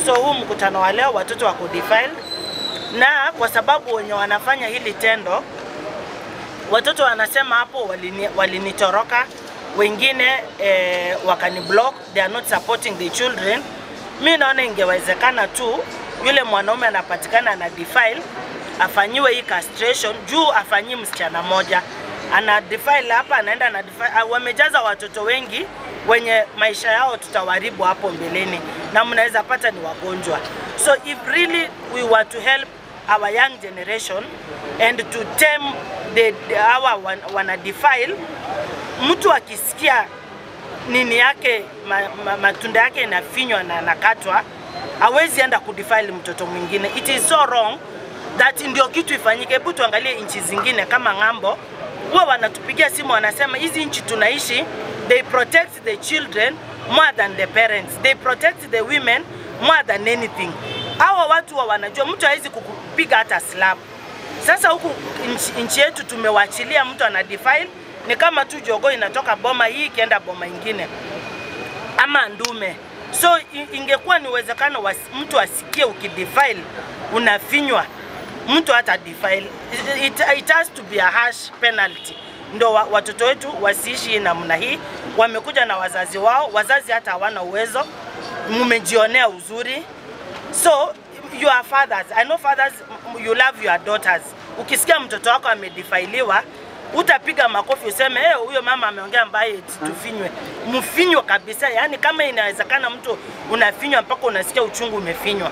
So huu mkutano wa leo watoto wako defiled, na kwa sababu wenye wanafanya hili tendo watoto wanasema hapo walinitoroka, wengine wakaniblock, they are not supporting the children. Mi naona ingewezekana tu yule mwanaume anapatikana na defile afanyiwe hii castration, juu afanyi msichana moja ana defile hapa, anaenda na defile. Wamejaza watoto wengi wenye maisha yao tutawaribu hapo mbeleni, na mnaweza pata ni wagonjwa. So if really we were to help our young generation and to tame the our wana defile, mtu akisikia nini yake matunda yake inafinywa na nakatwa, hawezi enda kudefile mtoto mwingine. It is so wrong that ndio kitu ifanyike. Hebu tuangalie nchi zingine kama ng'ambo, huwa wanatupigia simu wanasema hizi nchi tunaishi, they protect the children more than the parents, they protect the women more than anything. Hawa watu wa wanajua mtu hawezi kukupiga hata slap. Sasa huku nchi yetu tumewachilia mtu ana defile, ni kama tu jogoo inatoka boma hii ikienda boma ingine ama ndume. So ingekuwa ni uwezekano mtu asikie ukidefile unafinywa, mtu hata defile. It has to be a harsh penalty ndo watoto wetu wasiishi namna hii. Wamekuja na wazazi wao, wazazi hata hawana uwezo, mmejionea uzuri. So you are fathers, I know fathers, you love your daughters. Ukisikia mtoto wako amedefiliwa, utapiga makofi useme eh, huyo mama ameongea mbaya, tufinywe. Mfinywe kabisa, yani kama inawezekana mtu unafinywa mpaka unasikia uchungu umefinywa.